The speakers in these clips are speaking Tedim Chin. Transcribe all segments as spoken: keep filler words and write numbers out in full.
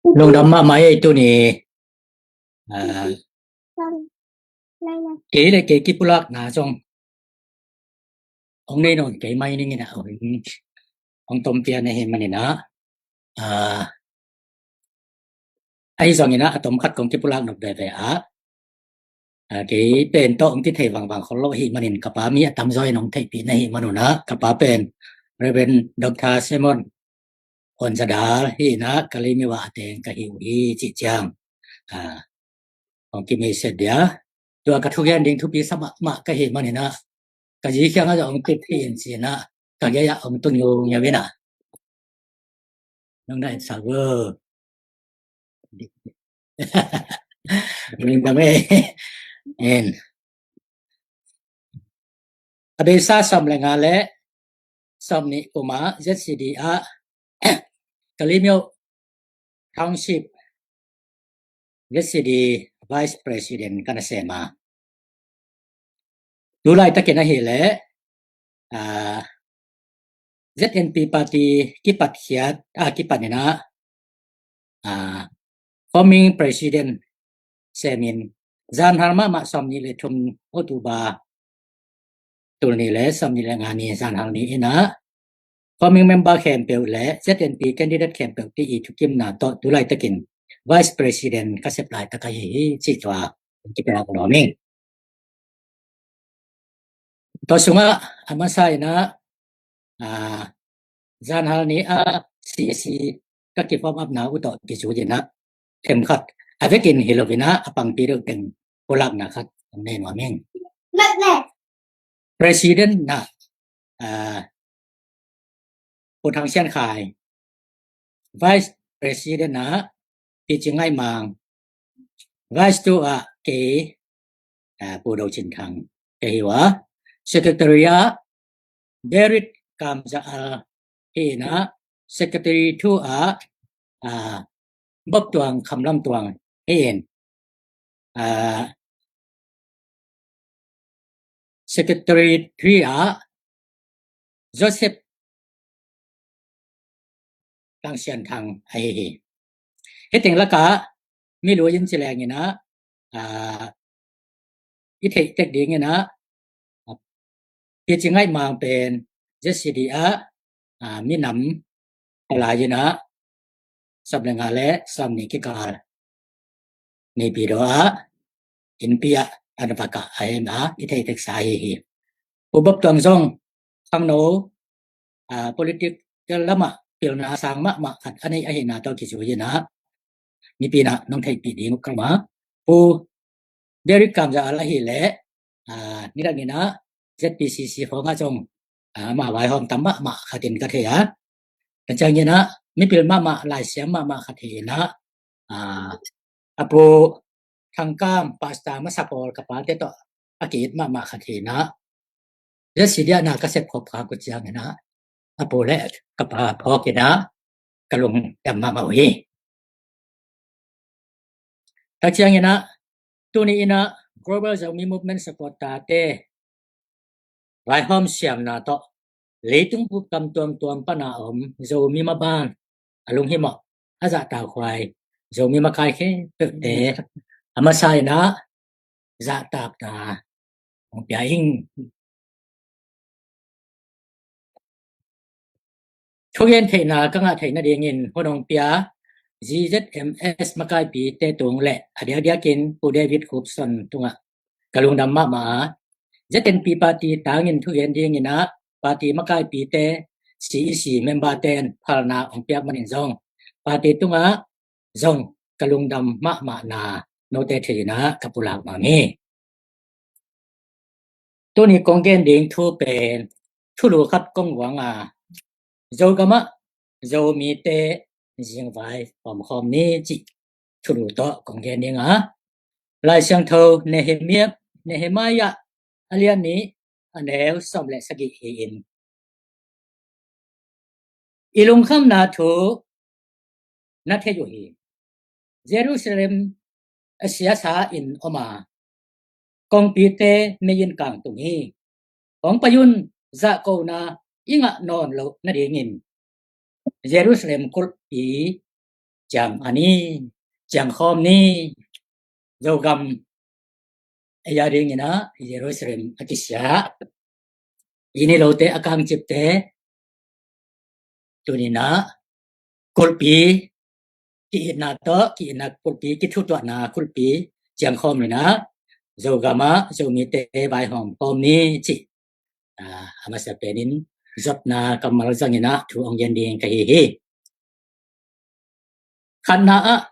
Lungdam mahmah ei tuni. Ah, kei le kei kipulakna zong hong nei nawn kei mai ning in ah, hong, hong tom pian ahih manin ah, ah, ahi zongin ah a tom khat kong kipulak nop veve ah, ah, kei pen tawh hong kithei vangvang khol lo ahih manin ka pa mi a tamzaw in hong theihpih na hih manun ah, ka pa pen Reverend Doctor Simon Hon Za Dal hi in ah, Kalaymyo ah a teng ka hi uh hi cih ciang, ah, hong kimei set dia. Tua ka thugen ding thupi sa mahmah ka hih manin ah, ka zi kiangah zong hong kithei in ci in ah, ka gei ah hong tung ngiau ngiau in ah. Nong na en sa vo. Ring dam ei. En. A beisa sawm le nga le sawm nih kum ah Z C D ah Kalaymyo Township Z C D Vice President ka na sem a. Tu laitakin ahih leh, ah, Z N P party kipat khiat, ah, kipat in ah, ah, forming president semin, zanhal mahmah sawmnih le thum October, tul nih le sawmnih le nga ni zanhal ni in ah, forming member khempeuh le Z N P candidate khempeuh te i thukimna tawh tu laitakin Vice President ka sep laitak ahi hi cih tua kipia nuam ing. Tua sungah a masa in ah, ah, zanhal ni ah C C ka ki form up na uh tawh kizui in ah, themkhat a vekin hi lo in ah, a pangpi deuh teng pulakna khat hong nei nuam ing. President na, ah, Pu Thang Sian Khai, Vice President ah Pi Cing Ngaih Mang, Vice two ah kei, ah, Pu Do Cin Thang ka hi uh a, Secretary ah Berit Kam Za Al hi in ah, Secretary two ah, ah, Bop Tuang Kham Lam Tuang hi in, ah, Secretary three ah Joseph Tang Sian Thang ahi hi. Hih teng lakah mi lui in ci leng in ah, ah, i theih tek ding in ah, Pi Cing Ngaih Mang pen Z C D ah, ah, minam a lai in ah, sawm le nga le sawmnih kikal Naypyidaw ah innpi ah a na va kah a, hi in ah i theih tek sa ahi hi. Pu Bop Tuang zong khangno, ah, political lamah pilna a sang mahmah khat a neih ahihna tawh kizui in ah, mipi in ah nong theihpih ding uh ka ma. Pu Berit Kam Za Al ahih leh, ah, nidang in ah Z P C C khawng ah zong, ah, ama vaihawm tam mahmah khat in ka thei a. Ka ciangin ah mipil mahmah, laisiam mahmah khat hi in ah, ah, a pu Thang Kam, Pastor masa pawl ka pate tawh a ki-it mahmah khat hi in ah, Z C D ah na ka sep khop khak uh ciangin ah, a pu le ka pa phawk in ah ka lungdam mahmah uh hi. Tak ciangin ah, tuni in ah Global Zomi Movement supporter te vaihawm siamna tawh leitung bup kam tuamtuam pan a om Zomi maban, a lunghimawh, a zahtakhuai Zomi makai khempeuhte a masa in ah zahtakna hong pia ing. Thugen theihna ka ngah theih nadingin hun hong pia Z Z M S makaipite tung le a diakdiakin Pu David Khupson tungah ka lungdam mahmah a, Z N P party tangin thugen dingin ah party makaipite, C E C member ten phalna hong piak manin zong party tungah zong ka lungdam mahmahna note thei in ah ka pulak nuam hi. Tuni kong gen ding thu pen thulu khat kong guang a, Zogamah Zomite zingvai pawmkhawm ni cih thulu tawh kong gen ding a, Lai Siangtho Nehemiah, Nehemiah a lian nih a neu sawm le sagih hi in, i lungkhamna thu na thei uh hi. Jerusalem a siasa in om a, kongpite mei in kangtung hi. Hong pai un, zahkona i ngah nawn loh nadingin Jerusalem kulhpi ciang a ni, ciang khawm ni. Zogam ei a dingin ah Jerusalem a kisia, i ni lote a kangcipte tuninah kulhpi ki-itna tawh, ki-itna kulhpi, kithutuahna kulhpi ciang khawm inah Zogam ah Zomite vaihawm khawm ni cih, a, a masa penin zotna kammal zanginah thu hong gen ding ka hi hi. Khatna ah,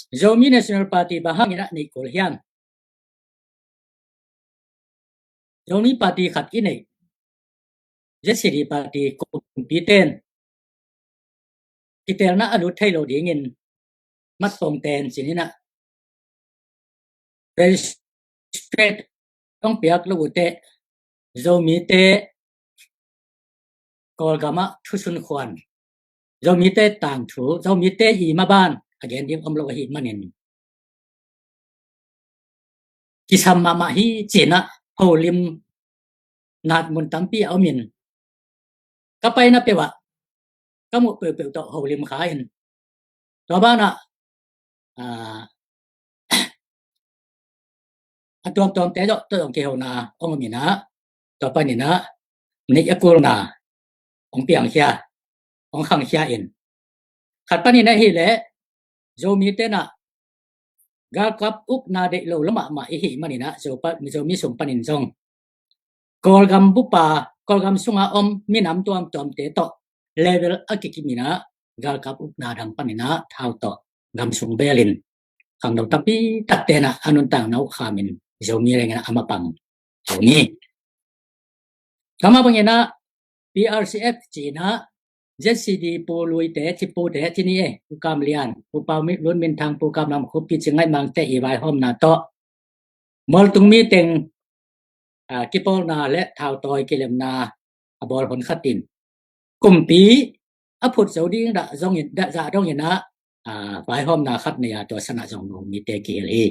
Zomi National Party bang hangin ah neih kul hiam? Zomi party khat i neih, Z C D party, kumpiten kitelna a lut thei lo dingin matpong ten cininah respect hong piak lo uh teh, Zomite Kawlgam ah thusun khuan, Zomite tangthu, Zomite i maban a gen ding om lo ahih manin kisam mahmah hi cinah holim nat mun tampi a omin, ka paina peuh ah ka muh peuhpeuh tawh holim kha in, tua banah, a, a tuamtuamte tawh, tawh zong kihona hong om inah, tua paninah neih a kulna hong piangkhia, hong khangkhia in, khat panin ahih leh Zomite nah galkap ukna deih lo la mahmah i hih maninah Zopa-, Zomi sung panin zong Kawlgam bupa, Kawlgam sunga om minam tuamtuamte tawh level a kikim inah galkap ukna dang paninah thau tawh gam sung belin khangno tampi takte nah a nuntakna uh khamin Zomi lengin ah a mapang Zomi. Kama banginah P R C F cinah Z C D pu Luite, ci pute, ci ni e, Pu Kam Lian, Pu Pau Mi-, Lun Min Thang, Pu Kam Lam Khup, Pi Cing Ngaih Mangte i vaihawmna tawh mualtung mi teng, a, kipawlna le thautawi kilemna a bawl hon khatin kumpi a phut zo ding dah zongin, dah zah donginah, a, vaihawmna khat nei a, tua sanah zong Zomite kihel hi.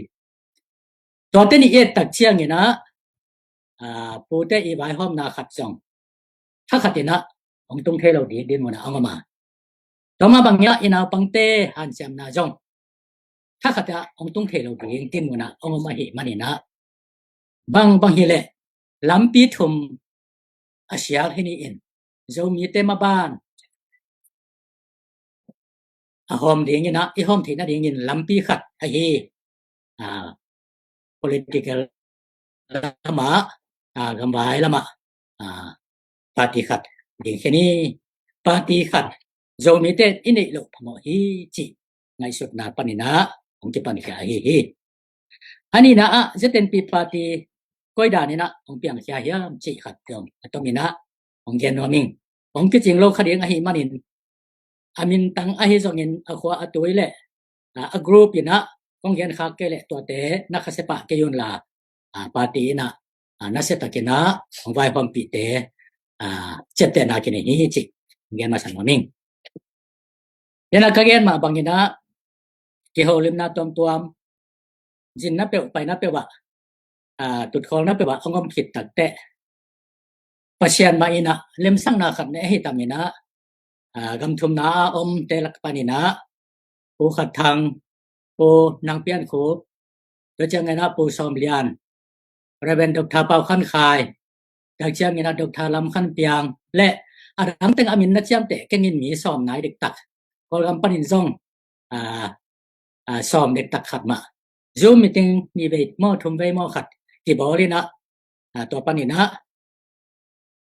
Tuate nih i et tak cianginah, a, pute i vaihawmna khat zong thakhatinah hong tung thei lo ding dinmunah hong om a, tua mah banginah i naupangte hanciamna zong thakhatah hong tung thei lo ding dinmunah hong om ahih maninah bang bang hileh lampi thum a sial hi ni in, Zomite maban a hawm dinginah i hawm theih nadingin lampi khat ahi, a, political lamah, a, gamvai lamah, a, party khat dingkhia ni, party khat Zomite i neih loh phamawh hi cih ngaihsutna paninah hong kipankhia ahi hi. A nihna ah Z N P party koi daninah hong piangkhia hiam cih khat zong a tominah hong gen nuam ing. Hong kicing lo kha ding ahih manin a mintang ahi zongin a khua a tui le, a, a group inah kong gen khak kei leh tuate na khasia pah kei unla, a, party inah, a, nasia takinah hong vaihawmpihte, a, ciaptehna kinei hi cih gen masa nuam ing. Inah ka gen mah banginah kiholimna tuamtuam, zinna peuh, paina peuh ah, a, tutkholna peuh ah hong om khit takteh Pasian mah inah lemsakna khat nei ahi taminah, a, gamthumna a omte lak paninah Pu Khat Thang, Pu Nang Pian Khup, tua cianginah Pu Sawm Lian, Reverend Doctor Pau Khan Khai, tak cianginah Doctor Lam Khan Piang le a dang teng a min na ciamteh kengin mi sawm nai dektak, Kawlgam panin zong, a, a, sawm dektak khat mah Zoom meeting ni vei maw, thum vei maw khat kibawl inah, a, tua paninah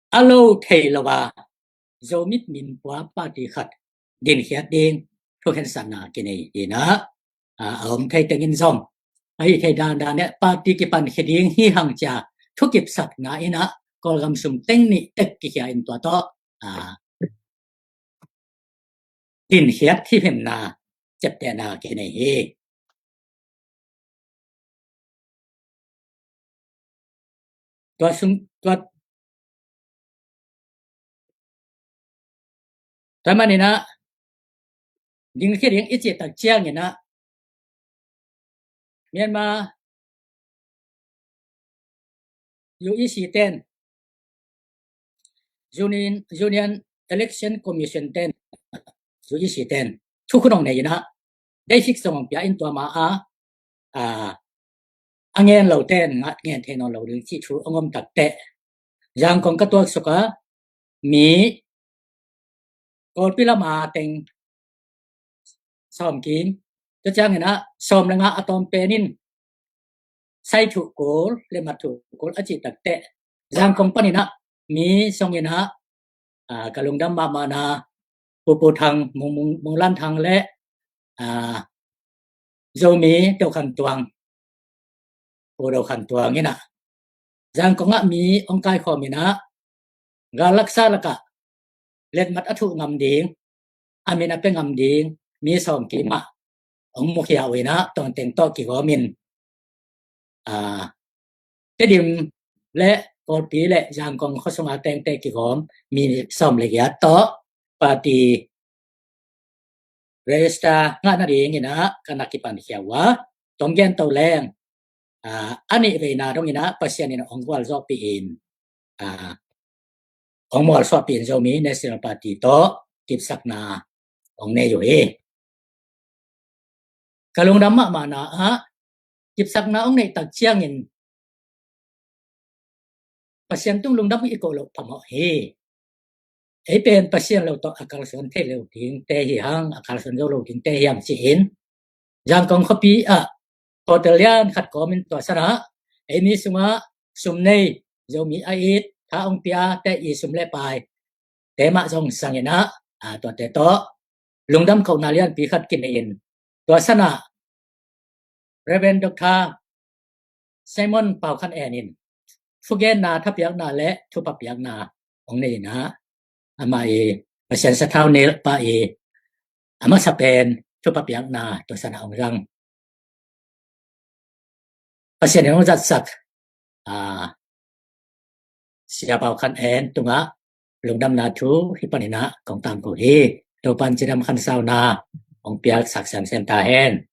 a lo thei lo a Zomit min pua party khat dinkhiat ding thukhensatna kinei inah, a, a om thei tengin zong ahi thei dandan eh party kipankhia ding hi hang cia thukipsakna inah Kawlgam sung teng nih tek kikhia in tua tawh, a, dinkhiat hiphemna ciaptehna kinei hi. Tua sung, tua, tua maninah dingkhia ding i cih tak cianginah Myanmar U E C ten, Union, Union Election Commission ten, U E C ten thukhun hong nei in ah, date fix zong hong pia in tua ma a, a, a ngen lo ten ngat ngen thei nawn lo ding cih thu hong om takteh, Zangkong ka tuaksuk a, mi Kawlpi lam a teng sawm kim, tua ciangin ah sawm le nga a tawm pen in sai thuh kul, letmat thuh kul a cih takteh, Zangkong panin ah mi sawm in ah, a, ka lungdam mahmahna Pu Pu Thang, Mung, Mung, Mung Lan Thang le, a, Zomi Do Khan Tuang, Pu Do Khan Tuang in ah Zangkong ah mi hong kaikhawm in ah, gal laksa lakah letmat a thuh ngam ding, a min a pia ngam ding mi sawm kim ah hong mukhia uh in ah, tuate tawh kigawm in, a, Tedim le Kawlpi le Zangkong khuasung a tengte kigawm mi sawm le giat tawh party register ngah nading in ah ka na kipankhia uh a, tawm gen to leng, a, a nih veina dong in ah Pasian in hong gualzawhpih in, a, hong mualsuahpih in Zomi National Party tawh kipsakna hong nei uh hi. Ka lungdam mahmahna ah, kipsakna hong neih tak ciangin Pasian tung lungdam i koh loh phamawh hi. Ei pen Pasian lo tawh a kalsuan thei lo dingte hi hang, a kalsuan zo lo dingte hi hang ci-in, Zangkong khuapi ah hotel lian khat kawmin tua san ah ei mi sungah sum nei, Zomi a it, tha hong piate i sum le pai te mah zong sang in ah, a, tuate tawh lungdam kohna lianpi khat kinei in, tua san ah Reverend Doctor Simon Pau Khan En in thugenna, thapiakna le thupha piakna hong nei in ah, amah i Pasian sathau nilh pah i a masa pen thupha piakna tua san ah hong zang. Pasian in hong zatsak, a, Sia Pau Khan En tungah lungdamna thu hih panin ah kong tangko hi. Topa'n cidam khansauna hong piaksak semsem ta hen.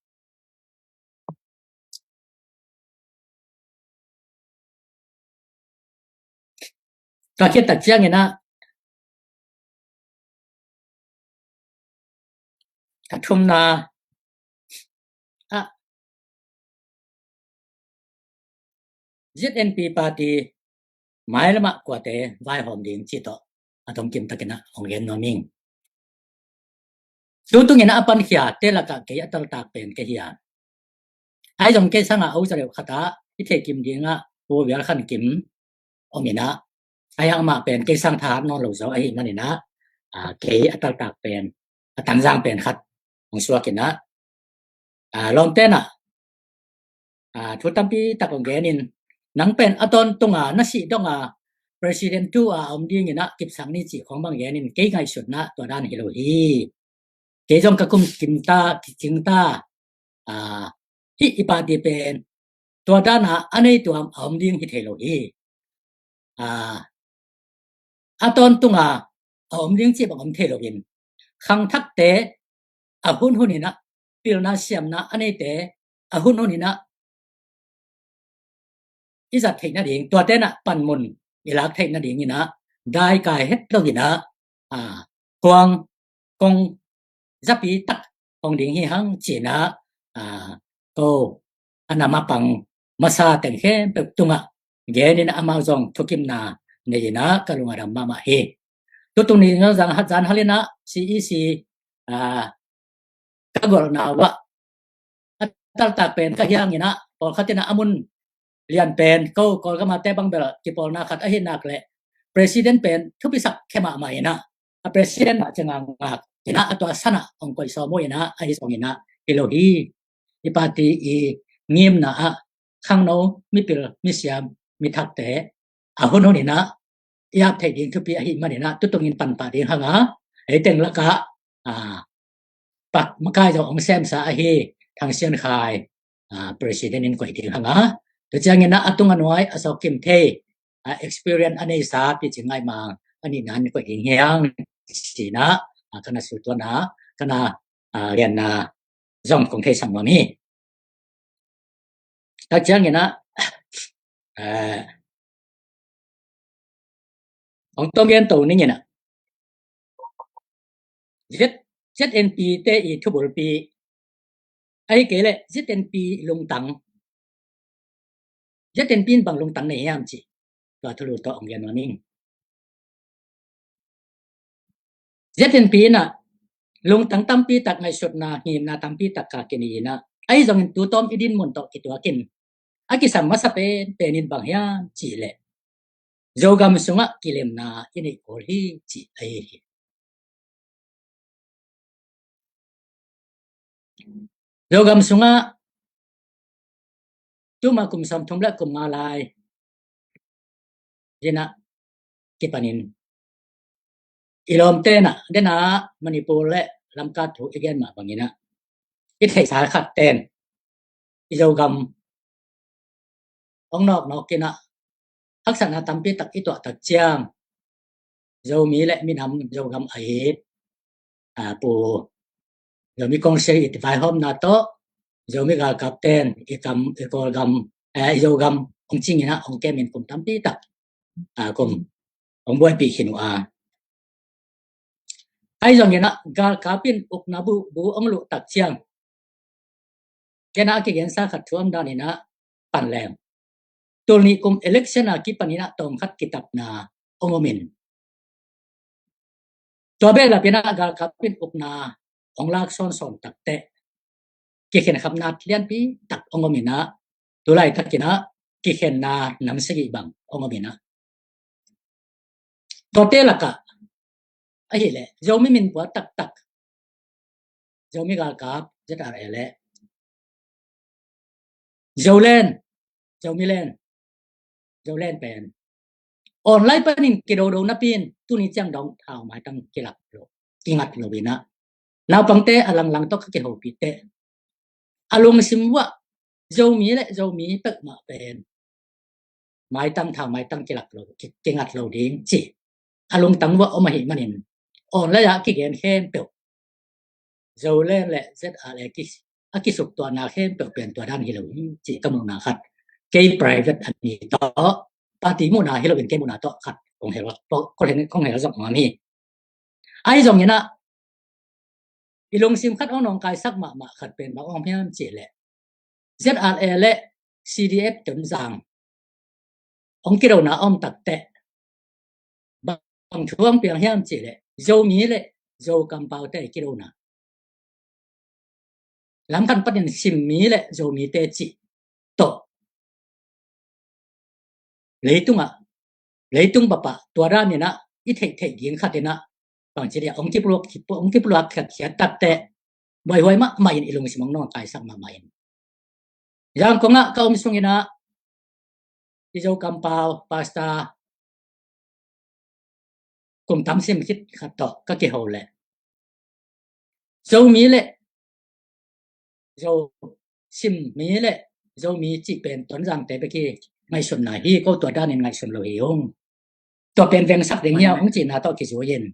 Ka khit tak ciangin ah, a thumna ah, Z N P party mailamah kuate vaihawm ding cih tawh a tawmkim takin ah hong gen nuam ing. Tu tungin ah a pankhia te lakah kei a taltak pen kei hi a, ahi zong kei sangah a uza deuh khat ah i thei kim dingah Pu Vial Khan Kim om in ah, ahi hang amah pen kei sang thahat nawn lo zo ahih manin ah, a, kei a taltak pen, a tangzang pen khat hong suak in ah, a, lawmte'n ah, a, thu tampi tak hong gen in, nang pen a tawntung a na sih dong a president tu a om dingin ah kipsak ni cih khawng bang gen in, kei ngaihsutna ah tua dan hi lo hi. Kei zong ka kum kim ta, kicing ta, a, hih i party pen tua dan a a nei tuam a om ding hi thei lo hi. A, a tawntung a a om ding cih bang om thei lo in, khangthakte a hun hun in ah, pilna siamna a neite a hun hun in ah i zat theih nading, tuate'n ah panmun i lak theih nadingin ah daikai het lo in ah, a, kuang kong zapi tak hong ding hi hang ci-in ah, a, ko a nam a pang masa teng khempeuh tungah gen in ah amau zong thukimna nei in ah ka lung a dam mahmah hi. Tutung ni zong zan hal in ah C E C, a, ka golhna uh ah a taltak pen ka hi hangin ah, pawlkhat in ah a mun lian pen, ko Kawlgam a te bang bel kipawlna khat ahih nak leh president pen thupisak khe mahmah in ah, a president mah ciang a ngak in ah, a tua san ah hong koih sawm uh in ah, ahi zongin ah hi lo hi. I party i ngimna ah khangno, mipil, misiam, mithakte a hun hun in ah i ap theih ding thupi ahih manin ah tutungin panpah ding hang a, ei teng lakah, a, pak makai zong hong semsa ahi Thang Sian Khai, a, president in koih ding hang a, tua ciangin ah a tung a nuai a sawk kim thei, a, experience a neisa Pi Cing Ngai Mang a nihna in koih ding hi hang ci-in ah, a, ka na sut tuan a, ka na, a, lianna zong kong theisak nuam hi. Tak ciangin ah, eh, hong tawm gen to ning in ah, Z ZNP te i thubulpi, ahih kei leh ZNP lungtang, ZNP in bang lungtang nei hiam cih tua thulu tawh hong gen nuam ing. ZNP in ah lungtang tampi tak, ngaihsutna, ngimna tampi tak ka kinei in ah, ahi zongin tu tawm i dinmun tawh kituakin a kisam masa pen pen in bang hiam cih leh Zogam sungah kilemna i neih kul hi cih ahi hi. Zogam sungah tuma kum sawmthum le kum nga lai in ah kipanin i lawmte in ah, den ah Manipur le Lamka thu i gen mah bangin ah, i theihsa khat ten i Zogam hong nawknawk in ah haksatna tampi tak i tuah tak ciang, Zomi le minam Zogam a it, a, Pu Zomi Kawngsil i vaihawmna tawh, Zomi galkap ten i kam, i Kawlgam, eh, i Zogam hong cing in ah hong kem in kum tampi tak, a, kum hong buaipih khin uh a. Ahi zongin ah galkap in ukna bu, bu hong luh tak ciang, ken ah a kigensa khat thu om dan in ah pan leng, tul nih kum election a kipan in ah tawm khat kitapna hong om in, tua behlap in ah galkap in ukna hong lak sawnsawn tak teh kikhen khapna lianpi tak hong om in ah, tu laitak in ah kikhenna nam sagih bang hong om in ah, tuate lakah ahih leh Zomi min pua taktak, Zomi galkap, ZRA le Zoland, Zomi Land, Zoland pen online panin kidodo napi in tuni ciang dong thau maitang kilak lo, kingat lo in ah, naupangte a langlang tawh ka kihopih teh, a lungsim uah Zomi le Zomi peuhmah pen maitang, thau maitang kilak lo, ki, kingat lo ding cih a lungtang uah om ahih manin, online ah kigen khempeuh, Zoland le ZRA ki, a kisuktuahna khempeuh pen tua dan hi lo hi cih ka muhna khat, kei private a ni tawh, party muhna hi lo in kei muhna tawh khat kong hel, kong hel, kong hel zong om hi. Ahi zongin ah i lungsim khat hong nawngkaisak mahmah khat pen bang om hiam cih leh, ZRA le CDF Tonzang hong kidona om tak teh bang thu hong piang hiam cih leh, Zomi le Zo kampaute kidona, lam khat panin Simmi le Zomite cih tawh leitungah, leitung papah tua dan in ah i theihtheih ding khat in ah, bangci dia, hong kipulak, hong kipulak khiatkhiat tak teh buaihuai mahmah in i lungsim hong nawngkaisak mahmah in, Zangkong ah ka om sung in ah i Zo kampau pastor kum tam sim khit khat tawh ka kiho leh, Zomi le Zo, Simmi le Zomi cih pen Tonzangte bek hi, ngaihsutna hi, ko tua danin ngaihsun lo hi ung. Tua pen vengsak ding hi a, hong cihna tawh kizui in,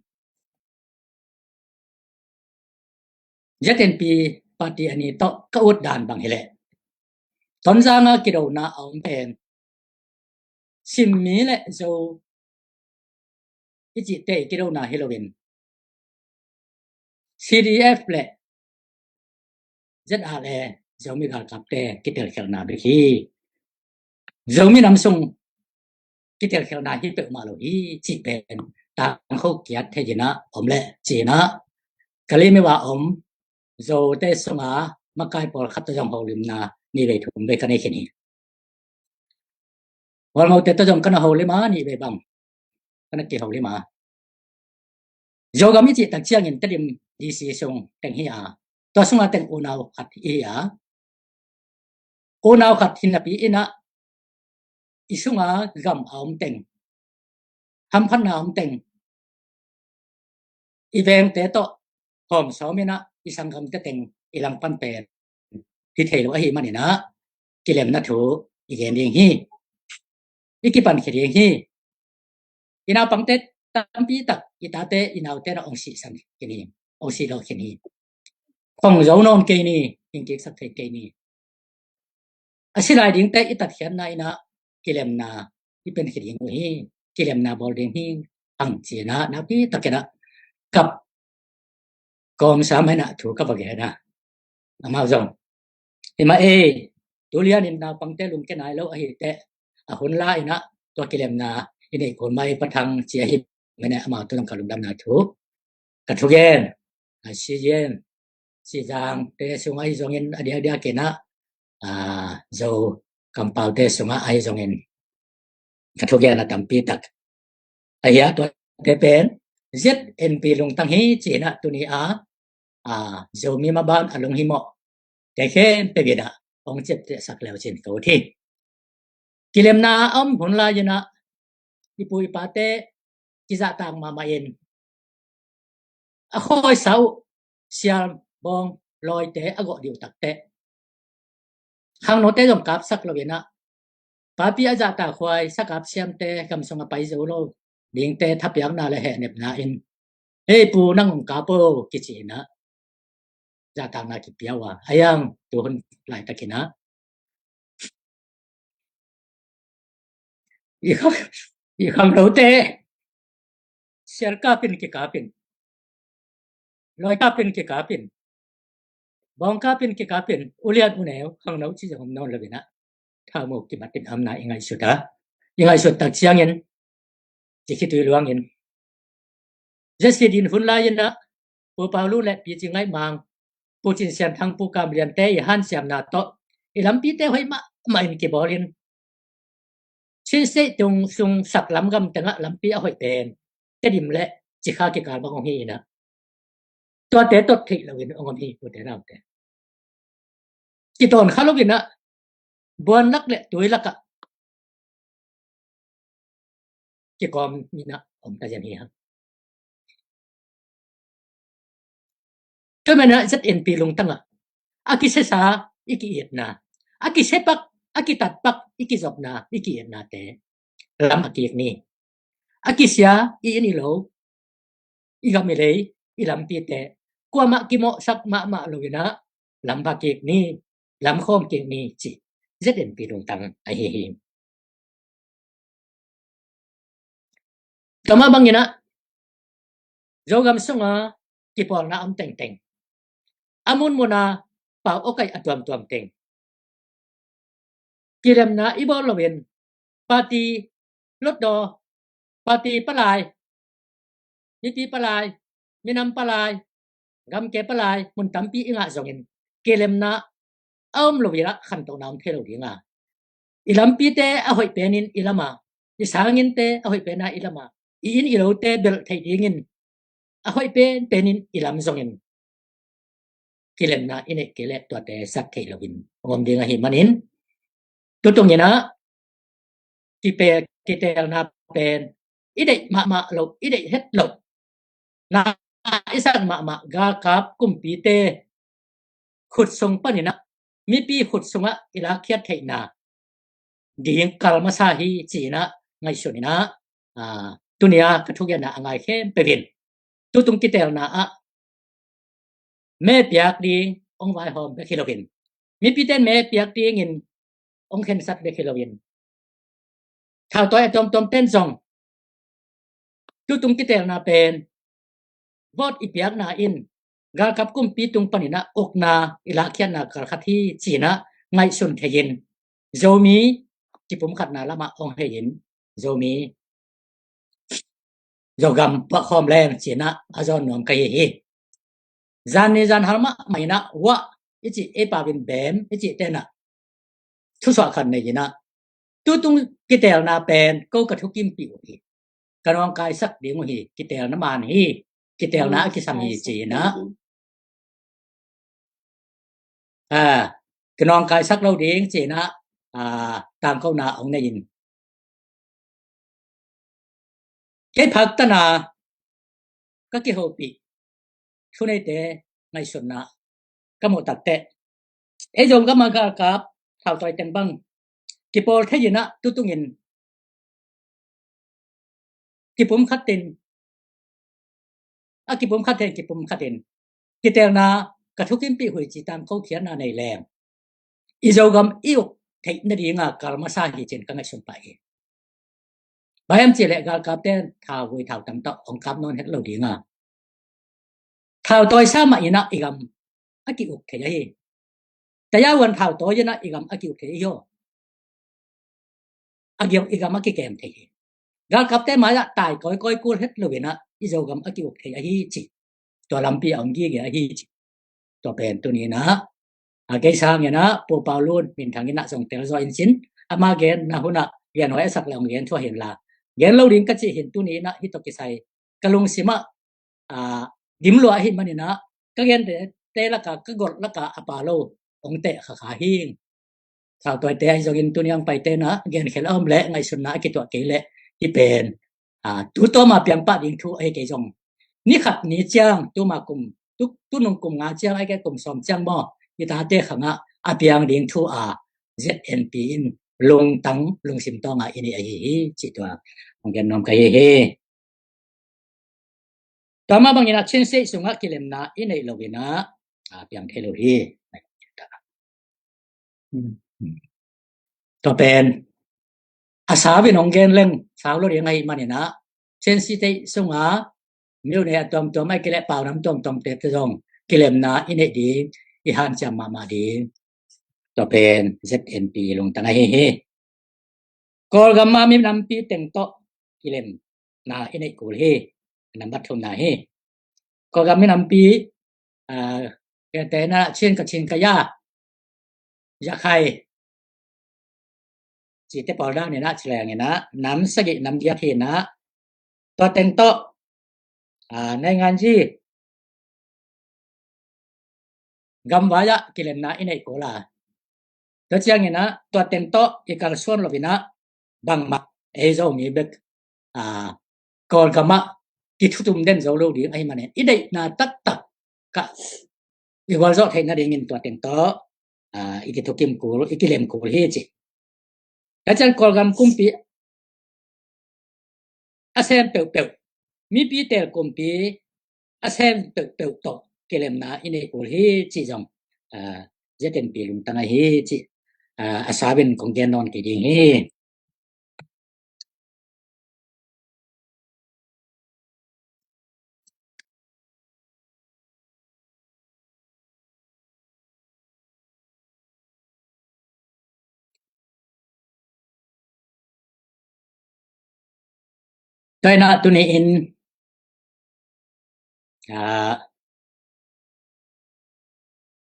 ZNP party a ni tawh ka ut dan bang hi leh, Tonzang a kidona a om pen Simmi le Zo i cihte i kidona hi loin, CDF le ZRA, Zomi galkapte kitelkhialhna bek hi. Zomi nam sung kitelkhialhna hi peuhmah lo hi cih pen tangkho kiat thei in ah om leh ci-in ah, Kalemyo a om Zote sunga makai pawlkhat tawh zong holimna nih vei thum vei ka nei khin hi. Hualmote tawh zong ka na holim a, nih vei bang ka na kiholim a. Zogam i cih tak ciangin Tedim DC sung teng hi a, tua sunga teng unau khat i hi a, unau khat hi napi in ah i sunga gam a om teng, hamphatna a om teng, i vengte tawh hawm sawm in ah i sanggamte teng i langpan pen hi thei lo ahih manin ah, kilemna thu i gen ding hi. I kipankhia ding hi. I naupangte tampi tak, i tate i naute na hong sihsan khin hi, hong sih lo khin hi. Khong zo nawn kei ni, hing kiksak thei kei ni. A si lai dingte i tatkhiatna in ah kilemna i penkhia ding uh hi, kilemna bawl ding hi hang ci-in ah, nakpi takin ah kap, kawmsa mah inah thu ka va gen a, amau zong hi mah ei, tu lianin naupangte lungkia nai lo ahi teh, a hun la inah tua kilemna i neih kul mai pathang ci ahi mene, amau tu zong ka lungdamna thu ka thugen. A, si yen, si zangte sung ahi zongin, a diakdiak inah, a, Zo kampaute sungah ahi zongin ka thugen a tampi tak ahi a, tuate pen Z N P lungtang hi ci inah tuni a, a, Zomi maban a lunghimawh te khempeuh inah hong ciaptehsak leu cin ka ut hi. Kilemna a om hun lai inah i pu i pate kizahtak mahmah in a khawisa uh sialbawng lawite a gawh dih uh takteh, khangnote zong kapsak lo inah, papi a zahtakhuai sakap siamte, gam sung a pai zo lo dingte thapiakna le hehnepna in, "Hei pu, nang hong kap o," kici inah zahtakna kipia uh a, a yang tu hun laitak inah i khang, i khangnote sial kapin kikapin, lawi kapin kikapin, bawng kapin kikapin, ulian uneu khangno ci zong om nawn lo inah, thau mu kibatin a omna i ngaihsut a, i ngaihsut tak ciangin ci khitui luangin, Jesse din hun lai inah Pu Paulu le Pi Ci Ngaih Mang, Pu Cin Sian Thang, Pu Kam Lian te i hansiamna tawh i lampite hoih mahmah in kibawlin, Chin State tung sung sak lam gam tengah lampi a hoih pen Tedim le Cikha kikal bang hong hi inah, tuate tot theih loin hong om hi, pute naute. Kitawn kha lo inah, buan lak le tui lakah kikawm inah om ta zian hi hang. Tua menah Z N P lungtangah a kisiasa i ki-itna, a kisiapak, a kitatpak i kizopna, i ki-itnate lam a kik ni. A kisia i inn i lo, i gam i lei, i lampite kuamah kimawhsak mahmah lo inah lam va kik ni, lam khawm kik ni ci Z N P lungtang ahi hi. Tua mah bang inah Zogam sunga kipawlna om tengteng, a munmuna pau awkaih a tuamtuam teng, kilemna i bawl loin, party lotdaw, party palai, mipi palai, minam palai, gamke palai, mun tampi i ngah zongin kilemna a om lo inah khantohna om thei lo ding a, i lampite a hoih penin i lam a, i sanginte a hoih pena i lam a, i inn i lote belh theih dingin a hoih penpenin i lam zongin kilemna i neih kei leh tuate sak thei loin hong om ding ahih manin, tutung inah kipe, kiteelna pen i deih mahmah loh, i deih het loh, na i sak mahmah galkap kumpite khut sung pan inah, mipi khut sungah i lakkhiat theihna ding kal masa hi ci inah ngaihsun inah, a, tunia ka thugenna a ngai khempeuh in tutung kiteelna ah me piak ding hong vaihawm bek hi loin, mipite in me piak dingin hong khensat bek hi loin, thautawi a tuamtuam ten zong tutung kiteelna pen vote i piakna in galkap kumpi tung pan inah ukna i lakkhiatna kal khat hi ci inah ngaihsun thei-in, Zomi kipumkhatna lamah hong hei-in, Zomi, Zogam puahkhawm leng ci inah a zawn nuam ka hi hi. Zan ni zan hal mahmah inah wah i cih, ei pau in bem i cihte inah thusuah khat nei inah, tutung kiteelna pen ko ka thukimpih uh hi, ka nawngkaisak ding uh hi, kiteelna man hi, kiteelna a kisam hi ci inah, a, ka nawngkaisak lo ding ci inah, a, tangkona hong nei in, kei phak tana ka kihopih thuneite ngaihsutna ka muh takteh, ei Zogam a galkap thautawi teng bang kipawl thei inah tutungin kipumkhat in, a kipumkhat thei, kipumkhat in kiteelna ka thukimpih uh hi ci tangko khiatna nei leng, i Zogam i uk theih nadinga kal masa hi ci-in ka ngaihsun pah hi. Bang hiam cih leh galkapte in thauvui thautam tawh hong kap nawn het lo ding a, Thautawi sa mah in ah i gam a ki-uk thei ahi. Tayawan thautawi in ah i gam a ki-uk thei ahi aw. A gam, i gam a kikem thei hi. Galkapte mai-ah tai kawikawi kul het lo in ah i Zogam a ki-uk thei ahi ci. Tua lampi a om gige ahi ci. Tua pen tuni in ah, a, kei sangin ah Pu Paulun minthang in ah zong tel zaw in cin, ama genna hun ah genhuai a sak le hong gen thua hi inla, gen lo ding ka cih hi in. Tuni in ah hih tawh kisai ka lungsim ah, a, dim lua ahih manin ah ka gente lakah, ka golh lakah a pa lo hong teh kha kha hi. Thautawite ahi zongin tuni a hong paite in ah genkhel a om leh ngaihsutna a kituah kei leh hih pen, a, tu tawma piang pah ding thu ahi kei zong, ni khat ni ciang, tuma kum, tu, tunung kum nga ciang, ahih kei leh kum sawm ciang maw, i tate khangah a piang ding thu a Z N P in lungtang lungsim tawngah i nei ahi hi cih tua hong gen nuam ka hi hi. Tua mah bangin ah Chin State sungah kilemna i neih lo in ah, a, piang thei lo hi. Tua pen a sau in hong gen leng sau lo ding ahih manin ah Chin State sungah myone a tuamtuam ahih kei leh paunam tuamtuamte zong kilemna i neih ding, i hanciam mahmah ding. Tua pen Z N P lungtang ahi hi. Kawlgam ah minampi teng tawh kilemna i neih kul hi. Nambat thumna hi. Kawlgam minampi, a, kei te in ah Chin, Kachin, Kaya, Yakhai cihte pawl dan in ah ci leng in ah nam sagih nam giat hi in ah, tua teng tawh, a, nainganzi gamvai ah kilemna i neih kul a. Tua ciangin ah tua teng tawh i kalsuan lo in ah bangmah ei Zomi bek, a, Kawlgam ah kithutum den zo lo ding ahih manin i deihna taktak ka i gualzawh theih nadingin tua teng tawh, a, i kithukim kul, i kilem kul hi ci. Tua ciang Kawlgam kumpi a sem peuhpeuh, mipi teel kumpi a sem peuhpeuh tawh kilemna i nei kul hi cih zong, a, Z N P lungtang ahi cih, a, a sau in kong gen nawn kei ding hi. Tua in ah tuni in, a,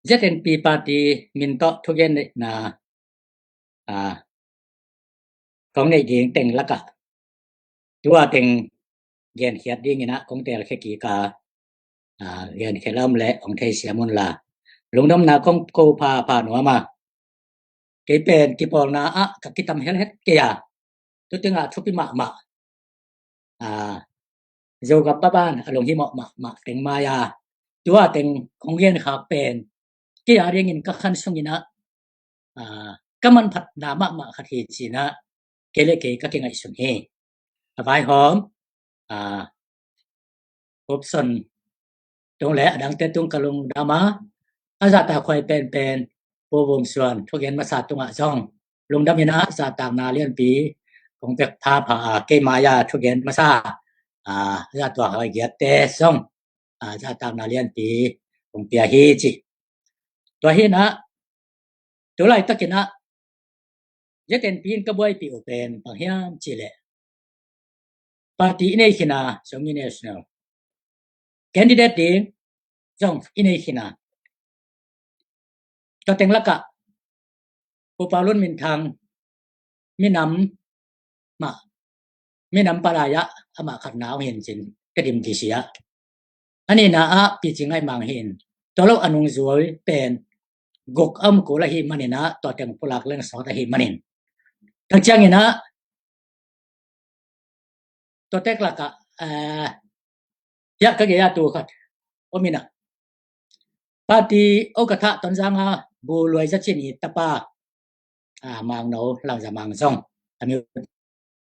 Z N P party min tawh thugenna, a, kong neih ding teng lakah tua teng genkhiat ding in ah kong teelkhia kik a, a, genkhiat a om leh hong theisiam un la, lungdamna kong ko phapha nuam a. Kei pen kipawlna ah ka kitam helhet kei a, tu teng ah thupi mahmah, a, Zogam paban a lunghimawh mahmah teng mai a, tua teng kong genkhak pen kei a dingin ka khan sungin ah, a, ka manphatna mahmah khat hi ci-in ah kei le kei ka kingaihsun hi. A vaihawm, a, Hupson tung le a dangte tung ka lungdam a, a zahtakhuai penpen Pu Vum Suan thugen masa tungah zong lungdam in ah zahtakna lianpi kong pia phapha a, kei mai-a thugen masa, a, zahtakhuai giatte zong, a, zahtakna lianpi kong pia hi ci. Tua hi in ah tu laitakin ah Z N P in ka buaipih uh pen bang hiam cih leh party i nei khin a, Zomi National candidate ding zong i nei khin a, tua teng lakah Pu Paulun minthang minam mah, minam palai ah amah khatna hong hi in cin, Tedim D C ah. A nihna ah Pi Cing Ngaih Mang hi in, tua lo a nungzual pen guk a om kul ahih manin ah tua teng pulak leng sawt ahih manin. Tua ciangin ah tua tek lakah, eh, hiah ka gei a tu khat om in ah, party okatha Tonzang a Bu Luai Za Cin i tapa, a, Mangno Langza Mang zong a mi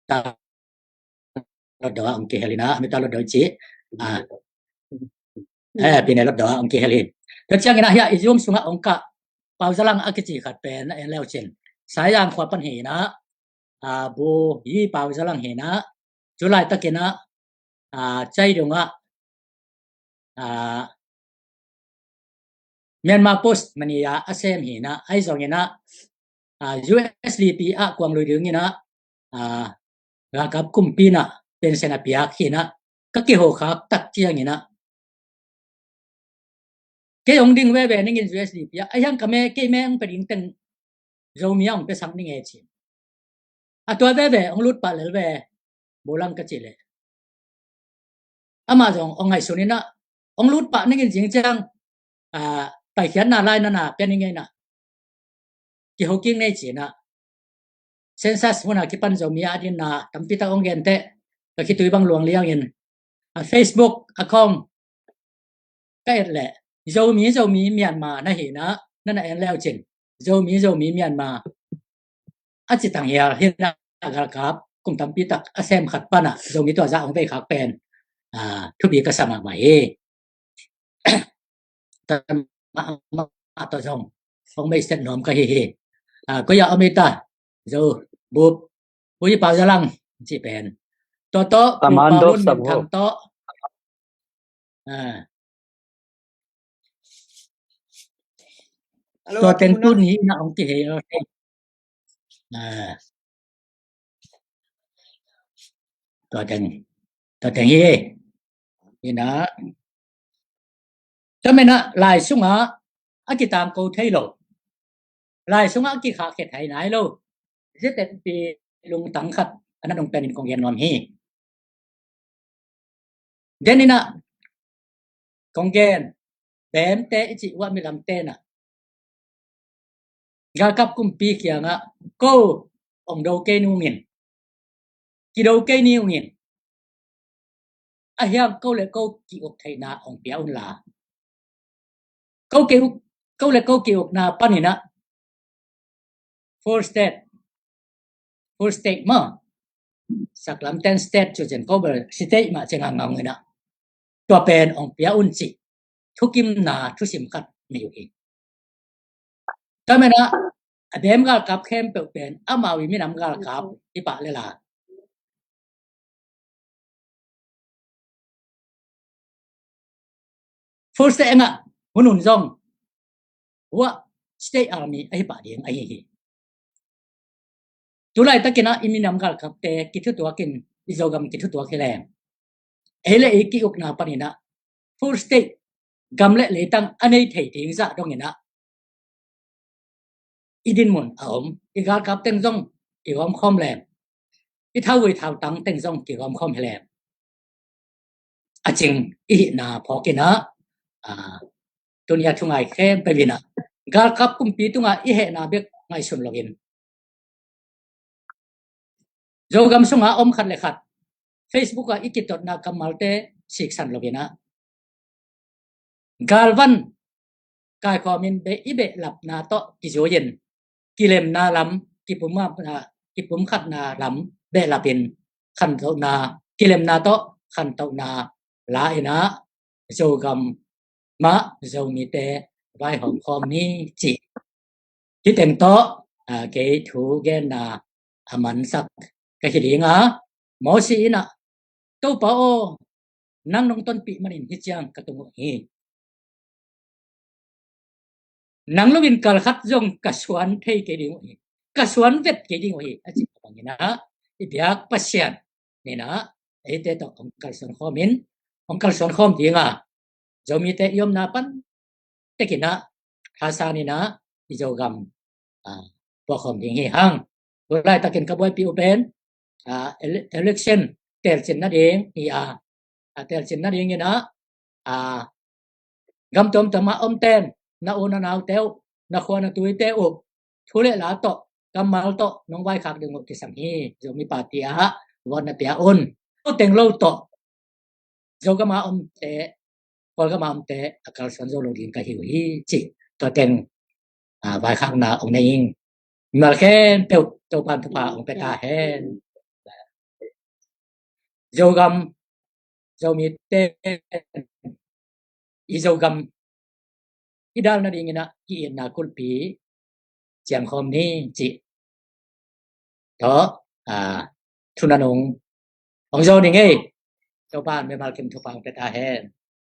ta Lotdaw ah hong kihel in ah, a mi ta Lotdaw ci, a, eh, Pi Ne Lotdaw ah hong kihel hi. Tua ciangin ah hiah i Zoom sungah hong kah Pau Za Lang a kici khat pen a en leu cin, Saizang khua pan hi in ah, a, Bu Yi Pau Za Lang hi in ah, tu laitakin ah, a, Caidung ah, a, Myanmar Post mani a a sem hi in ah, ahi zongin ah, ah, U S D P ah kuang lui dingin ah, ah, galkap kumpi in ah pension a piak hi in ah, ka kiho khak tak ciangin ah, kei hong ding veve ning in U S D P ah, a hiang ka me, kei me hong pe ding teng Zomi a hong pe sak ning e ci. A tua veve hong lut pah lel ve, bolang ka ci leh, amah zong hong ngaihsun in ah, hong lut pah ning in zing ciang, ah, paikhiatna lai na na pia ning e in ah, kiho kik nei ci in ah, census mun a kipan Zomi a dinna tampi tak hong gen teh, ka khitui bang luang liangin, ah, Facebook account ka et leh, Zomi, Zomi Myanmar na hi in ah, na na en leu cin, Zomi, Zomi Myanmar a ci tang hial hi in ah, galkap kum tampi tak a sem khat pan ah Zomi tua zah hong vei khak pen, ah, thupi ka sa mahmah hi. Tan mahmah tawh zong hong mei set nuam ka hi hi. Ah, koi ah om ei ta, Zo, Bup, Pu Zi Pau Za Lang ci pen. Tua tawh, Pu Pau Lun Min Thang tawh. Ah. Tua teng tuni in ah hong kihei. Ah. Tua teng, tua teng hi. Hi in ah, tua manin ah lai sungah a kitangko thei lo, lai sungah a kikhahkhia thei nai lo, zia tekpi lungtang khat a na nung penin kong gen nuam hi. Denin ah kong gen, Bemte i cih uh ah milamte in ah galkap kumpi kiangah, ko hong do kei ni ung in, kido kei ni ung in, a hiang ko le ko ki-uk theihna hong pia un la, ko ki-uk, ko le ko ki-ukna panin ah full state, full state maw, saklamten state cu cin ko bel state mah cin a ngah in ah, tua pen hong pia un cih thukimna thusim khat nei uh hi. Tua manin ah a Bem galkap khempeuh pen amau i minam galkap hi pah le la, full state a ngah hun hun zong huah state army ahi pah ding ahi hi. Tulaitakin ah i minam galkapte kithutuakin, i Zogam kithutuak hi leng, ei le ei ki-ukna panin ah full state, gam le leitang a nei thei ding zah dongin ah i dinmun a om, i galkap teng zong kigawmkhawm leng, i thauvui thautang teng zong kigawmkhawm hi leng, a cing i hihna phawkin ah, ah, tuni a thungai khempeuh in ah galkap kumpi tungah i hehna bek ngaihsun loin, Zogam sungah om khat le khat Facebook ah i kitotna kammalte siksan loin ah, galvan kaikhawmin beh, i behlapna tawh kizui-in kilemna lam, kipumkhatna, kipumkhatna lam behlapin khantohna, kilemna tawh khantohna la-in ah Zogam mah Zomite vaihawm khawm ni ci. Hih teng tawh, aa, kei thu genna a mansak ka hi ding a, Mosi in ah, Topa aw, nang nong tonpih manin hih ciang ka tung uh hi. Nang loin kal khat zong ka suan thei kei ding uh hi, ka suan vet kei ding uh hi, a cih bangin ah, i biak Pasian in ah eite tawh hong kalsuan khawm in, hong kalsuan khawm ding a, Zomite i omna pan tekin ah, thasan in ah i Zogam, aa, puakkhawm ding hi hang. Tu laitakin ka buaipih uh pen, aa, ele-, election telcin nading hi a, aa, telcin nadingin ah, aa, gam tuamtuam ah omten, na u na naute uh, na khua na tuite uh, thu le la tawh, kammal tawh nong vaikhak ding uh kisam hi. Zomi Party ah vote na pia un. Tua teng lo tawh Zogam a omte, Kawlgam a omte a kalsuan zo lo ding ka hi uh hi, ci. Tua teng, aa, vaikhakna hong nei ing. Mimal khempeuh Topa'n thupha hong pia ta hen. Zogam, Zomite, i Zogam i dal nadingin ah ki-itna kulhpi ciangkhawm ni, ci. Tawh, aa, thu nanung hong zo ning ei. Topa'n mimal kim thupha hong pia ta hen.